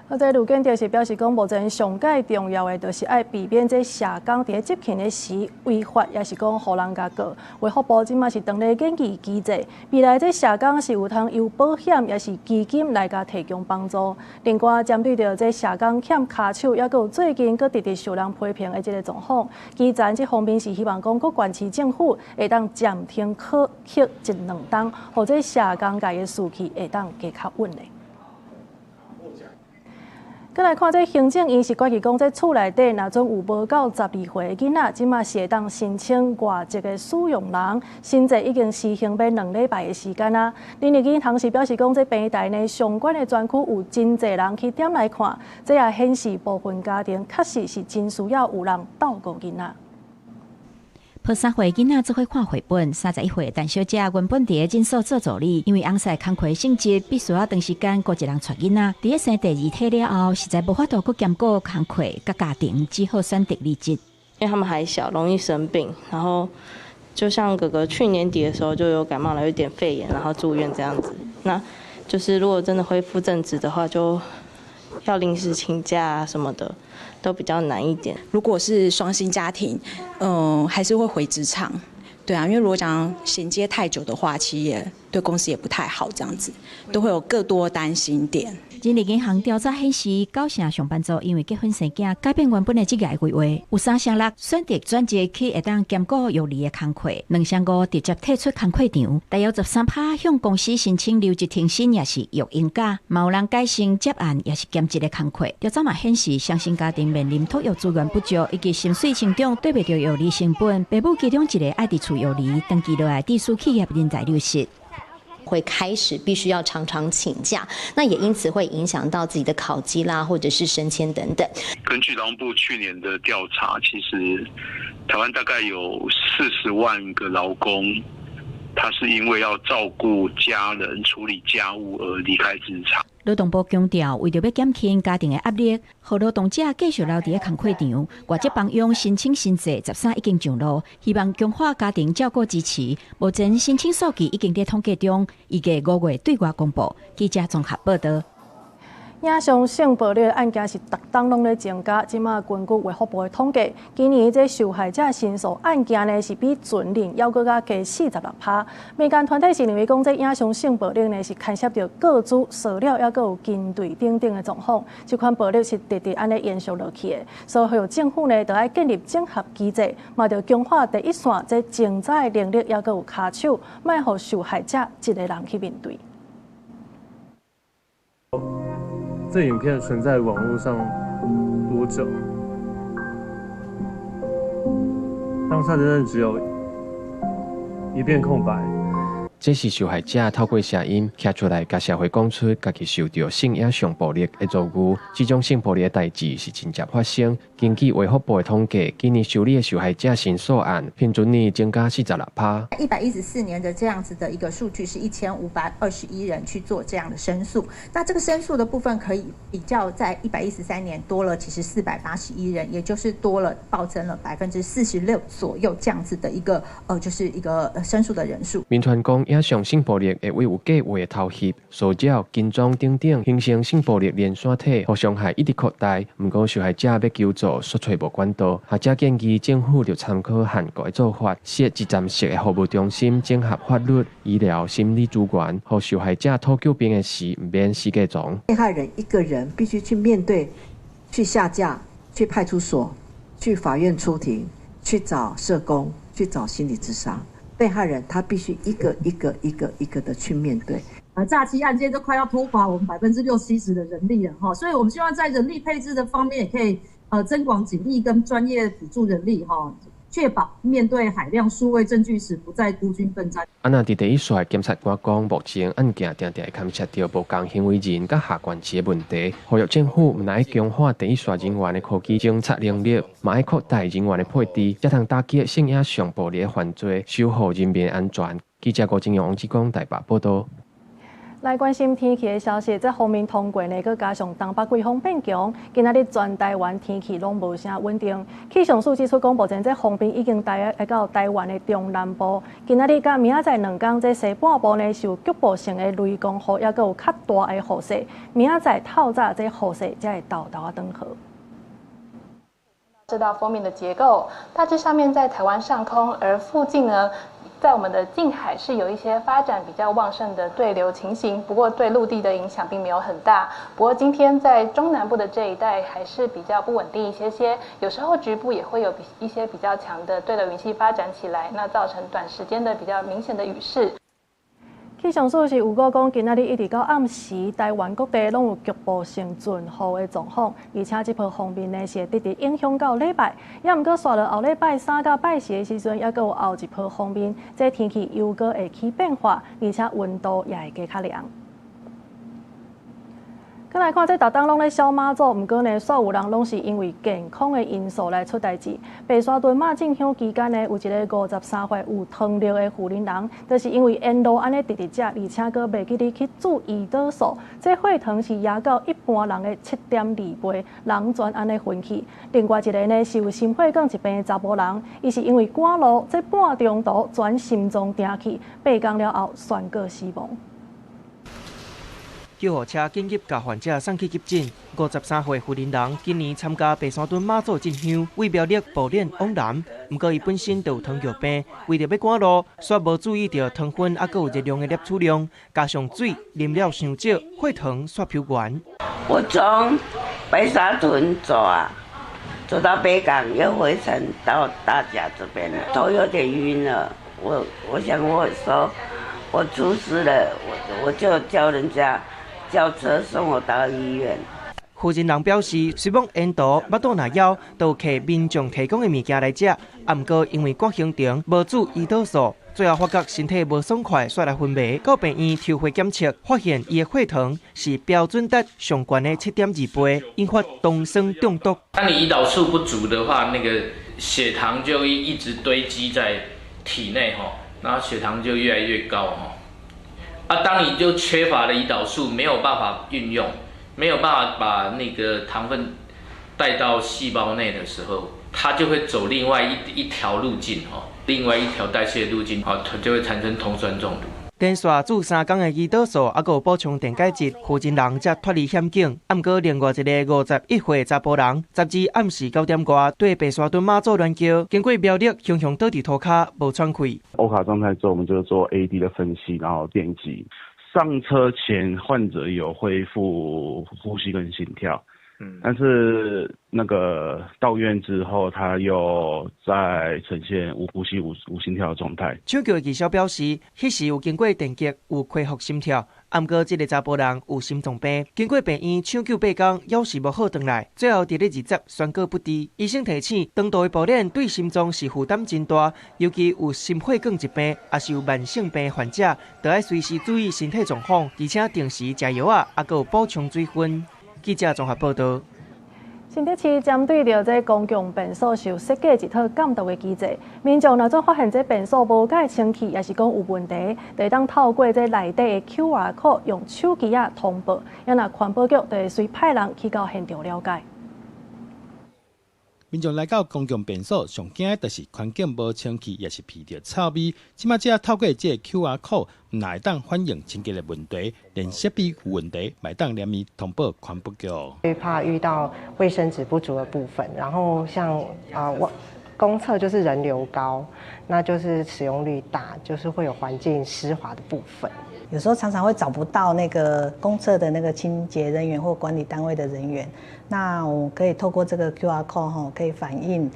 啊，這盧建德是表示講，目前上蓋重要的，就是愛避免這社工佇咧執勤的時違法，抑是講予人共告。衛福部這馬是當咧研究機制，未來這社工是有通由保險，抑是基金來共提供幫助。另外，針對著這社工欠跤手，抑閣有最近閣直直受人批評的這個狀況，基層這方面是希望講，閣縣市政府會當暫停考核一兩冬，予這社工界的士氣會當加較穩的。閣來看，這行政院是決議講，這厝內底若準有無夠12歲的囡仔，這馬是會當申請外籍的收養人。新制已經施行欲2禮拜的時間啊。人力銀行是表示講，這平台呢相關的專區有真濟人去點來看，這也顯示部分家庭確實是真需要有人照顧囡仔。抱3歲囡仔做伙看繪本，31歲陳小姐原本佇咧診所做助理，因為翁婿工課性質，必須要長時間顧一人帶囡仔。佇咧生第二胎了後，實在無法度閣兼顧工課佮家庭，只好選擇離職。因為他們還小，容易生病，然後就像哥哥去年底的時候就有感冒了，有點肺炎，然後住院這樣子。那就是如果真的恢復正職的話，就要臨時請假啊什麼的，都比較難一點。如果是雙薪家庭，還是會回職場，對啊，因為如果講銜接太久的話，其實也對公司也不太好，這樣子都會有更多擔心點。人力銀行調查顯示，9成上班族因為結婚生囝，改變原本的職業規劃，有3成6選擇轉職去會當兼顧育兒的工課，2成5直接退出工課場，大約13%向公司申請留職停薪，抑是育嬰假，嘛有人改成接案，抑是兼職的工課。調查嘛顯示，雙薪家庭面臨托育資源不足，以及薪水成長對袂著育兒成本，爸母其中一个愛佇厝育兒，長期落來致使企業人才流失。會開始必須要常常請假，那也因此會影響到自己的考績啦，或者是升遷等等。根據勞動部去年的調查，其實台灣大概有40萬個勞工，他是因為要照顧家人、處理家務而離開職場。勞動部強調，為著欲減輕家庭的壓力，予勞動者繼續留佇咧工課場，外籍幫傭申請新制13已經上路，希望強化家庭照顧支持。目前申請數據已經佇統計中，預計5月對外公布。記者綜合報道。影像性暴力的案件是逐冬攏咧增加，這馬根據衛福部的統計，今年這受害者申訴案件呢是比前年猶閣較加46%。民間團體是認為講，這影像性暴力呢是牽涉著個資、騷擾，猶閣有軍隊等等的狀況，這款暴力是直直按呢延續落去的，所以政府呢著愛建立整合機制，嘛著強化第一線這偵查的能力，猶閣有跤手，莫予受害者一个人去面對。這影片存在網路上多久？當下真的只有一片空白。這是受害者透過聲音徛出來，共社會講出家己受著性影像暴力的遭遇。這種性暴力的代誌是真正發生。根據衛福部的統計，今年受理的受害者申訴案，平均年增加46%。 114年的這樣子的一個數據是1521人去做這樣的申訴。那這個申訴的部分可以比較，在113年多了其實481人，也就是多了暴增了46%左右這樣子的一個就是一個申訴的人數。民團講，影像性暴力會為有計劃的偷翕、騷擾、跟蹤等等，形成性暴力連鎖體，予傷害一直擴大。毋過受害者欲求助，煞揣無管道。學者建議政府著參考韓國的做法，設一站式的服務中心，整合法律、醫療、心理資源，予受害者討救兵的時，毋免死過傱。被害人一個人必須去面對、去下架、去派出所、去法院出庭、去找社工、去找心理諮商。被害人他必須一個一個一個一個的去面對。詐欺案件都快要拖垮我們60%-70%的人力了哈，所以我們希望在人力配置的方面也可以增廣警力跟專業輔助人力哈，確保面對海量數位證據時不再孤軍奮戰。啊，若佇第一線檢察官講，目前案件定定會牽涉著無仝行為人佮下關係的問題，呼籲政府毋但愛強化第一線人員的科技偵查能力，嘛愛擴大人員的配置，才通打擊性影像暴力的犯罪，守護人民安全。記者郭金陽、王志剛台北報導。來關心天氣的消息，這鋒面通過呢，閣加上東北季風變強，今仔日全台灣天氣攏無啥穩定。氣象署指出講，目前這鋒面已經來到台灣的中南部。今仔日佮明仔載兩工，這西半部呢是有局部性的雷公雨，猶閣有較大的雨勢。明仔載透早這雨勢才會沓沓仔轉好。這道鋒面的結構大致上面在台灣上空，而附近呢，在我們的近海是有一些發展比較旺盛的對流情形，不過對陸地的影響並沒有很大。不過今天在中南部的這一帶還是比較不穩定一些些，有時候局部也會有一些比較強的對流雲系發展起來，那造成短時間的比較明顯的雨勢。氣象署是預估講，今仔日一直到暗時，台灣各地攏有局部性陣雨的狀況，而且這波鋒面呢是會直直影響到禮拜，猶毋過紲落後禮拜三到拜四的時陣，猶閣有後一波鋒面，這天氣又閣會起變化，而且溫度也會加較涼。閣來看，這逐冬攏咧痟媽祖，毋過呢，煞有人攏是因為健康的因素來出代誌。白沙屯媽進香期間呢，有一个53歲有糖尿的婦人人，就是因為沿路按呢直直食，而且閣袂記得去注胰島素，這血糖是壓到一般人的7.2倍，人全按呢昏去。另外一个呢，是有心血管疾病的查埔人，伊是因為趕路，這半中途轉心臟停去，8工了後宣告死亡。救護車緊急共患者送去急診。53歲婦人人今年參加白沙屯媽祖進香，為廟里步輦往南。毋過伊本身就有糖尿病，為著欲趕路，煞無注意著糖分猶閣有熱量的攝取量，加上水啉了傷少，血糖煞飆懸。我從白沙屯走啊，走到北港又回程到大甲這邊了，頭有點暈了。我想我說我出事了，我就叫人家叫車送我到醫院。負責人表示，雖罔沿途腹肚若枵，都有摕民眾提供的物件來食。啊，毋過因為趕行程無注胰島素，最後發覺身體無爽快，煞來昏迷。到病院抽血檢測，發現伊的血糖是標準值上懸的7.2倍，引發酮酸中毒。當你胰島素不足的話，那個血糖就會一直堆積在體內，然後血糖就越來越高，啊，當你就缺乏了胰島素，沒有辦法運用，沒有辦法把那個糖分帶到細胞內的時候，它就會走另外一條路徑，另外一條代謝路徑，它就會產生酮酸中毒。連續注3工的胰島素，猶閣有補充電解質，予真人才脫離險境。毋過另外一个51歲查埔人，12暗時9點外，對白沙屯媽祖鸞轎，經過苗栗，雄雄倒佇塗跤，無喘氣。歐卡狀態之後，我們就做 AED 的分析，然後電擊。上車前患者有恢復呼吸跟心跳，但是那個到院之後，他又再呈現無呼吸、無心跳的狀態。搶救的技師表示，彼時有經過電擊，有恢復心跳，毋過這个查埔人有心臟病，經過病院搶救8工，猶是無好轉來，最後佇咧20宣告不治。醫生提醒，長途的步練對心臟是負擔真大，尤其有心血管疾病，抑是有慢性病患者，都愛隨時注意身體狀況，而且定時食藥仔，猶閣有補充水分。記者綜合報道。新竹市針對著這公共便所是有設計一套監督的機制，民眾若做發現這便所無蓋清氣，抑是講有問題，就會當透過這內底的 QR code 用手機仔通報，啊若環保局就會隨派人去到現場了解。民眾來到公共便所，上驚的就是環境無清氣，抑是鼻著臭味。這馬只要透過這个 QR code，毋但會當反映清潔的問題，連設備有問題，嘛會當連伊通報環保局。最怕遇到衛生紙不足的部分，然後像啊，我公廁就是人流高，那就是使用率大，就是會有環境濕滑的部分。有時候常常會找不到那個公廁的那個清潔人員或管理單位的人員，那我可以透過這個 QR code 吼，可以反映，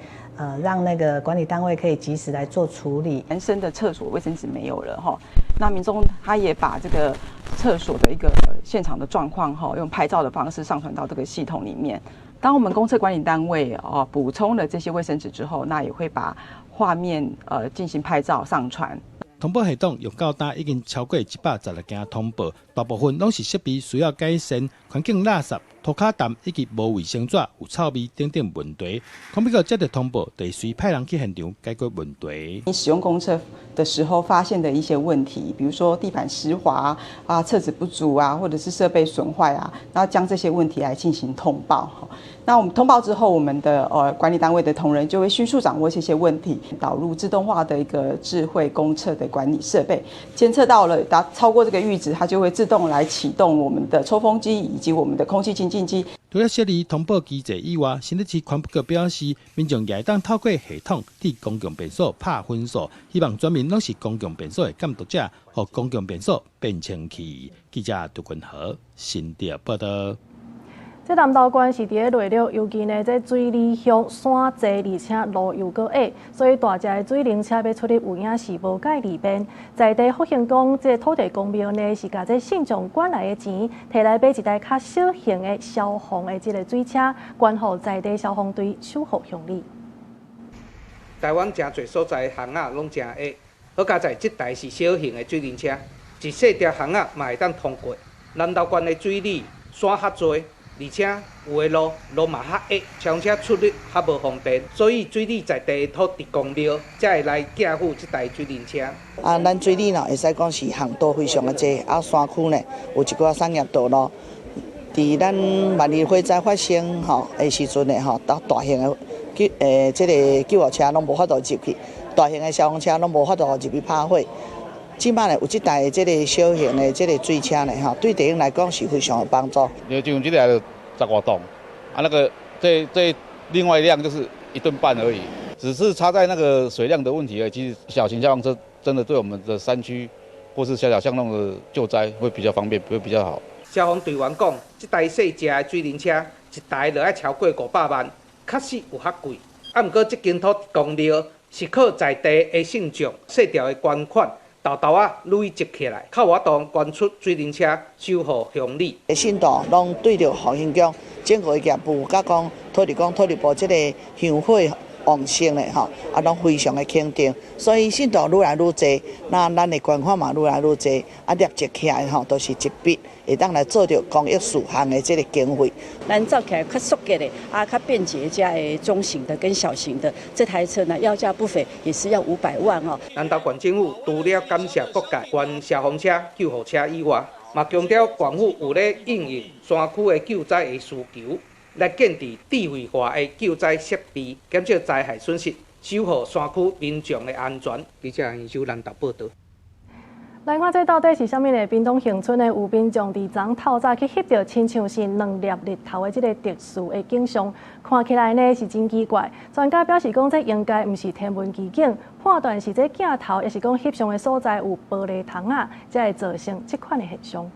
讓那個管理單位可以及時來做處理。男生的廁所衛生紙沒有了哈，那民眾他也把這個廁所的一個現場的狀況哈，用拍照的方式上傳到這個系統裡面。當我們公廁管理單位哦補充了這些衛生紙之後，那也會把畫面進行拍照上傳。通報系統用到今已經超過116件通報，大部分攏是設備需要改善、環境垃圾、塗跤澹以及無衛生紙、有臭味等等問題。環保局接到通報，就會隨派人去現場解決問題。你使用公廁的時候發現的一些問題，比如說地板濕滑啊、廁紙不足啊，或者是設備損壞啊，然後將這些問題來進行通報。那我們通報之後，我們的管理單位的同仁就會迅速掌握這些問題，導入自動化的一個智慧公廁的管理設備，監測到了達超過這個閾值，它就會自動來啟動我們的抽風機以及我們的空氣清淨機。除了設立通報機制以外，新竹市環保局表示，民眾也會當透過系統佇公共便所拍分數，希望全民攏是公共便所的監督者，予公共便所變清氣。記者杜君和新竹報道。這南投縣是佇咧內陸，尤其呢，這水里鄉山濟，而且路又閣矮，所以大隻的水靈車欲出入有影是無蓋利便。在地復興宮這土地公廟呢，是共這信眾捐來的錢，提來買一台較小型的消防的這个水車，捐予在地消防隊守護鄉里。台灣誠濟所在巷仔攏誠矮，好佳哉這台是小型的水靈車，一細條巷仔嘛會當通過。南投縣的水里山較濟。而且有的路嘛較矮，消防車出入較無方便，所以水里在地土地公廟才會來寄付這台水靈車。啊，咱水里呢會使講是巷道非常的濟，啊山區呢有一寡產業道路。佇咱萬一火災發生吼的時陣呢吼，到大型的這个救護車攏無法度入去，大型的消防車攏無法度入去拍火。這擺呢有這台這个小型的這个水車呢吼，對地方來講是非常有幫助。就用這台10外噸，啊，那個這另外一輛就是1噸半而已，只是差在那個水量的問題而已。其實小型消防車真的對我們的山區或是小小巷弄的救災會比較方便，會比較好。消防隊員講，這台細隻的水靈車一台就愛超過500萬，確實有較貴。啊，毋過這間土地公廟是靠在地的信眾細條的捐款。沓沓仔累積起來，較有法度捐出水靈車守護鄉里。信徒攏對著復興宮整個業務，佮講土地公、土地婆這个香火旺盛的吼，啊，攏非常的肯定。所以信徒愈來愈濟，那咱的捐款嘛愈來愈濟，啊，累積起來吼，都是一筆會當來做著公益事項的這個經費。咱造起來較速捷的，啊，較便捷，遮的中型的跟小型的，這台車呢，要價不菲，也是要500萬哦。南投縣政府除了感謝各界捐消防車、救護車以外，嘛強調縣府有咧應用山區的救災的需求，來建置智慧化的救災設備，減少災害損失，守護山區民眾的安全。記者楊秀南投報導。來看這到底是啥物呢？屏東恆春的有民眾佇昨透早去翕著，親像是兩粒日頭的這个特殊的景象，看起來呢是真奇怪。專家表示講，這應該毋是天文奇景，判斷是這鏡頭，抑是講翕相的所在有玻璃窗仔，才會造成這款的現象。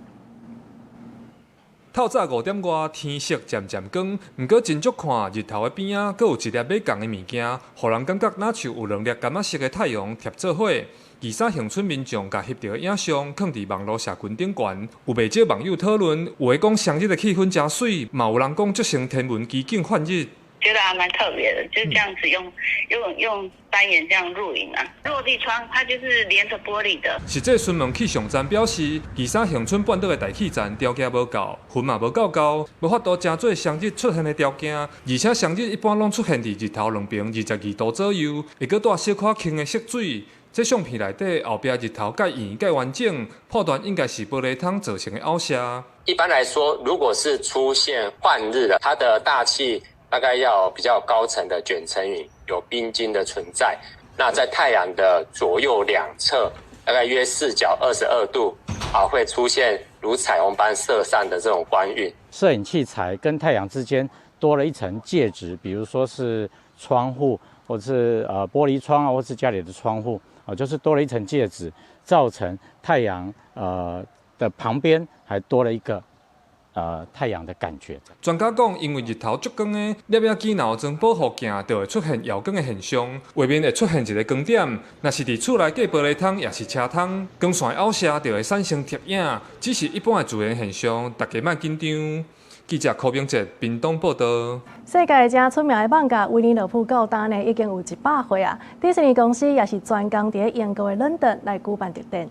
透早5點外，天色漸漸光，毋過真足看日頭的邊仔，閣有一粒欲仝的物件，予人感覺若像有兩粒柑仔色的太陽疊做伙。二三恆春民眾共翕著的影像，囥佇網路社群頂懸，有袂少網友討論，有的講雙日的氣氛誠媠，嘛有人講足像天文奇景幻日。覺得還蠻特別的，就這樣子用單眼這樣錄影啊，落地窗它就是連著玻璃的。實際詢問氣象站表示，二三恆春半島的大氣層條件無夠，雲嘛無夠高，無法度成做雙日出現的條件。而且雙日一般攏出現佇日頭兩爿22度左右，會閣帶小可輕的色水。這相片內底後壁日頭蓋圓蓋完整，判斷應該是玻璃窗造成的拗射。一般來說，如果是出現幻日了，它的大氣大概要比較高層的捲層雲，有冰晶的存在。那在太陽的左右兩側，大概約視角22度，啊，會出現如彩虹般射散的這種光暈。攝影器材跟太陽之間多了一層介質，比如說是窗戶，或者是玻璃窗啊，或是家裡的窗戶啊，就是多了一層介質，造成太陽的旁邊還多了一個太陽的感覺。專家講，因為日頭足光的，攝影機若有裝保護鏡，就會出現耀光的現象，畫面會出現一個光點。若是佇厝內隔玻璃窗，抑是車窗，光線拗射就會產生疊影，只是一般的自然現象，大家莫緊張。記者柯明哲屏東報導。世界誠出名的艋舺維尼樂普到今呢已經有100歲啊！迪士尼公司也是專工佇英國的倫敦來舉辦特展。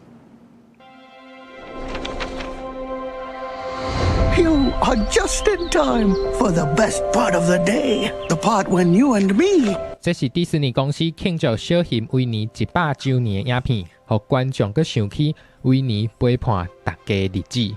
You are just in time for the best part of the day, the part when you and me. 這是迪士尼公司慶祝小熊維尼100週年的影片，予觀眾閣想起維尼陪伴大家日子。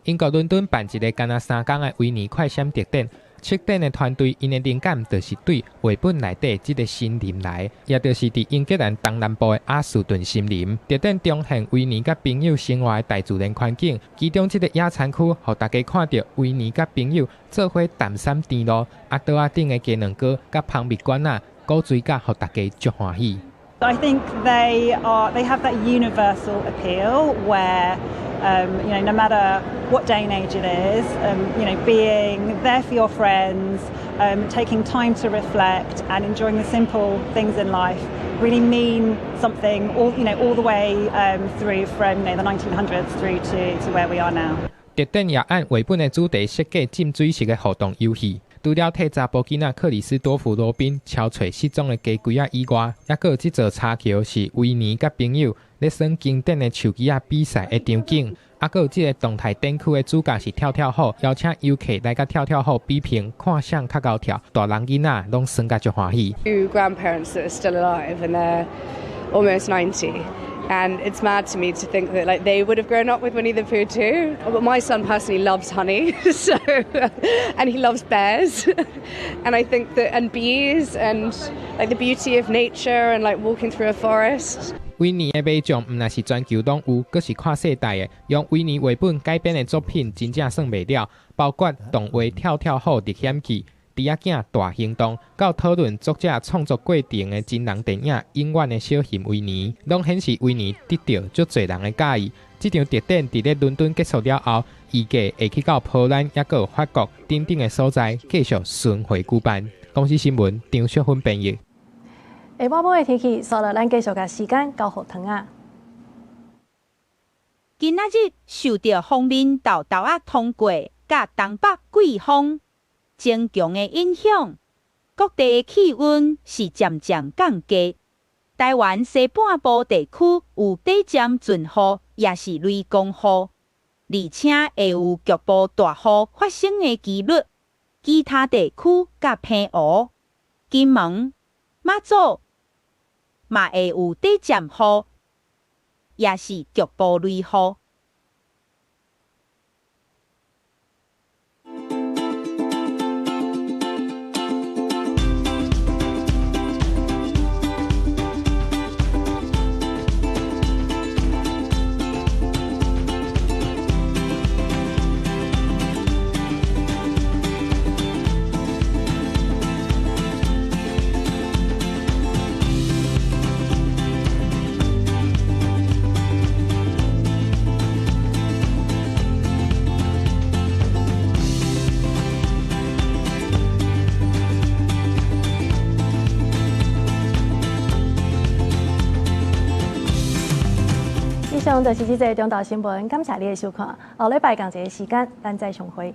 英國倫敦辦一个干焦3工的維尼快閃特展，策展的團隊𪜶的靈感就是對繪本內底這个森林來，也就是佇英格蘭東南部的阿士頓森林。特展重現維尼佮朋友生活的大自然環境，其中這个野餐區，予大家看著維尼佮朋友做伙探險甜路，啊桌仔頂的雞卵糕佮蜂蜜罐仔，古錐角，予大家足歡喜。 I think they have that universal appeal where no matter what day and age it is, being there for your friends, taking time to reflect and enjoying the simple things in life really mean something all the way through from the 1900s through to where we are now. 特展也按繪本的主題設計浸水式的互動遊戲。除了替查埔囡仔克里斯多夫羅賓敲揣失蹤的家龜仔以外，猶閣有這座柴橋是維尼佮朋友咧耍經典的樹枝仔比賽的場景。啊，閣有這个動態展區的主角是跳跳虎，邀請遊客來佮跳跳虎比拼，看誰較𠢕跳，大人囡仔攏耍甲足歡喜。 Two grandparents that are still alive and they're almost 90. And it's mad to me to think that like they would have grown up with Winnie the Pooh too. But my son personally loves honey, so and he loves bears, and I think that and bees and like the beauty of nature and like walking through a forest. 維尼的迷眾毋但是全球攏有，閣是跨世代的。用維尼繪本改編的作品真正算袂了，包括動畫《跳跳虎歷險記》、豬仔囝大行動，到討論作者創作過程的真人電影《永遠的小熊維尼》，攏顯示維尼得著足濟人的佮意。這場特展佇咧倫敦結束了後，預計會去到波蘭，抑閣有法國等等的所在繼續巡迴舉辦。公視新聞張淑芬編譯。下晡晡的天氣，煞落咱繼續共時間交予糖仔。今仔日受著鋒面豆豆仔通過，佮東北季風增強的影響，各地的氣溫是漸漸降低。台灣西半部地區有短暫陣雨，抑是雷公雨，而且會有局部大雨發生的機率。其他地區佮澎湖、金門、馬祖嘛會有短暫雨，抑是局部雷雨。以上就是這節中島新聞，感謝你的收看。後禮拜仝一个時間，咱再相會。